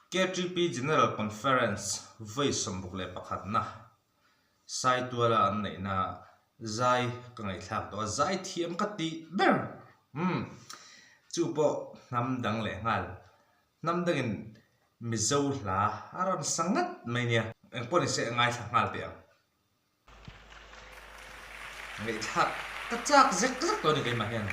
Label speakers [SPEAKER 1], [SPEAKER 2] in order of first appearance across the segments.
[SPEAKER 1] KTP General Conference vawi 61 na Saituala an neihna zai ka ngaihthlak tawh a, zai thiam ka tih ber umm chu pawh hnam dang leh nghal hnam dangin Mizo hla a rawn sa ngat mai nia. Engpawh ni se ngaithla nghal teh ang. Ngaihthlak ka chak zek zek tawh a ni keimah hian.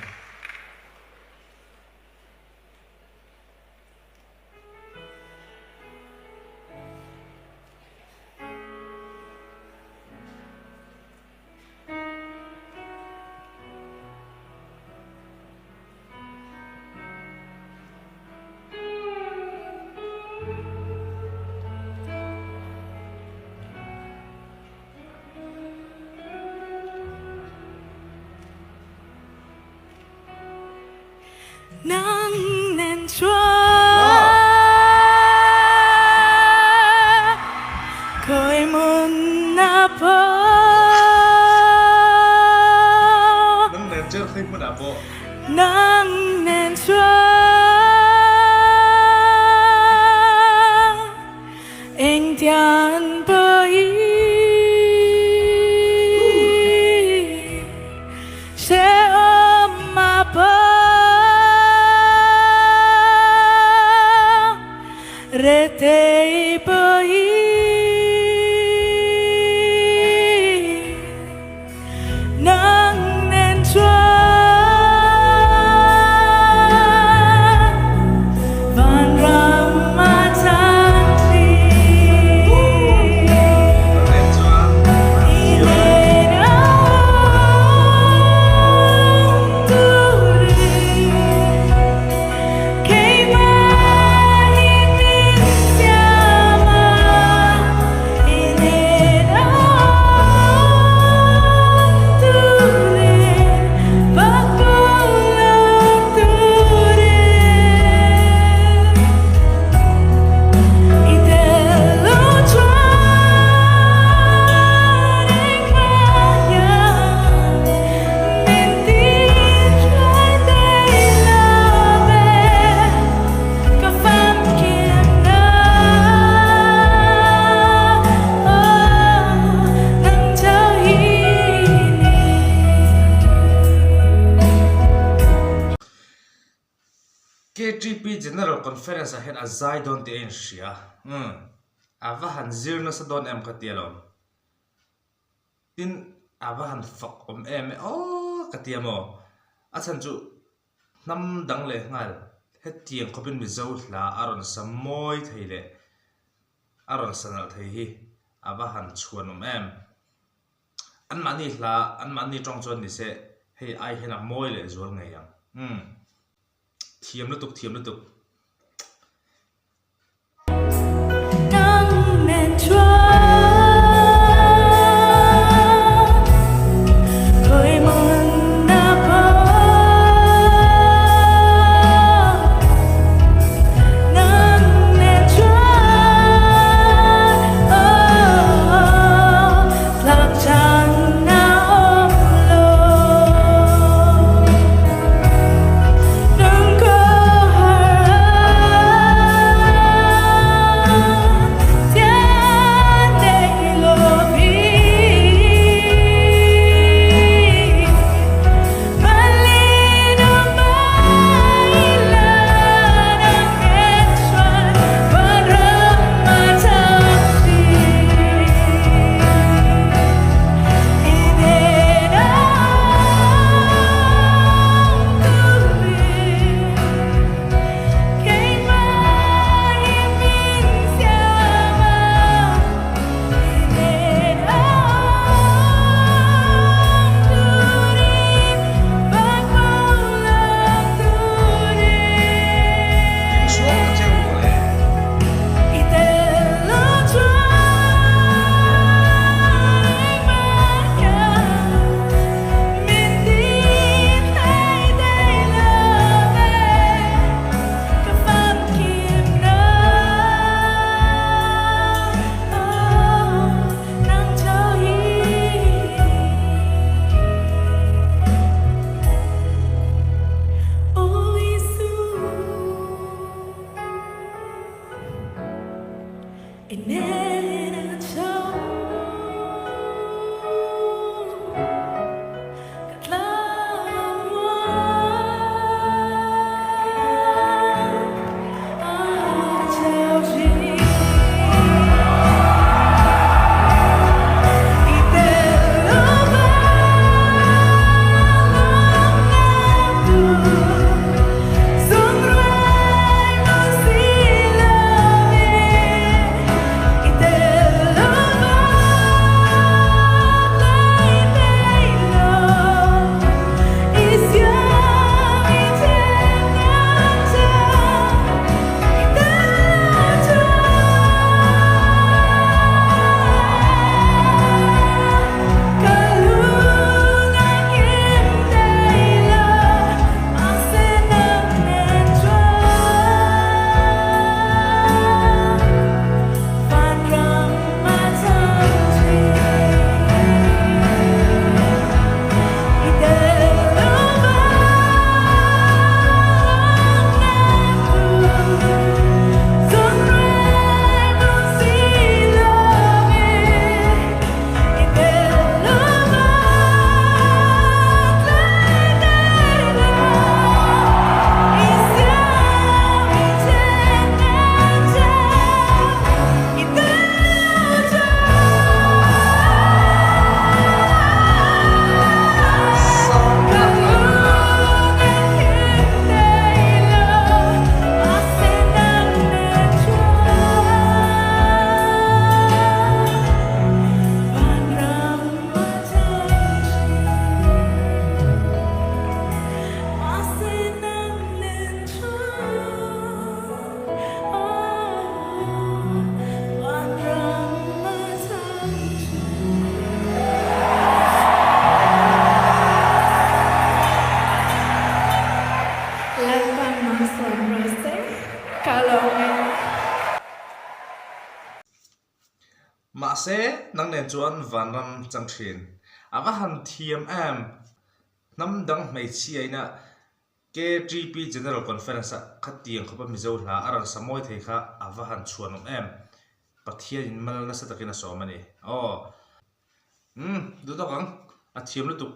[SPEAKER 2] Nang nen chuan khawi hmun ah pawh.
[SPEAKER 1] Nang nen chuan khawi hmun ah pawh.
[SPEAKER 2] Nang nen chuan engtiang pawhin hrehawm a pawh retei pawhin Nang nen chuan vanram a chan thli.
[SPEAKER 1] Nang nen chuan
[SPEAKER 2] I nen awm turin keimah hi min siam a. Ka famkim na oh nang chauh hi ni.
[SPEAKER 1] KTP General Conference ah hian a zai dawn tih a inhria. Umm. A va han zir nasa dawn em ka ti alawm. Tin, a va han fak awm em e aw ka ti a maw. A chhan chu Hnam dang leh nghal hetiang khawpin Mizo hla a rawn sa mawi thei leh a rawn sa nalh thei hi a va han chhuan awm em. Anmahni hla, anmahni tawng chuan ni se hei ai hian a mawi leh zual ngei ang. Umm. Thiam lutuk, thiam lutuk. Mahse, nang nen chuan vanram chang thin. A va han thiam em! Hnam dang hmeichhia ina KTP General Conference-a khatiang khawpa Mizo hla a rawn sa mawi thei kha a va han chhuanawm em! Pathian in mal nasa takin a sawm a ni. Aw. Umm, duh tawk ang. A thiam lutuk.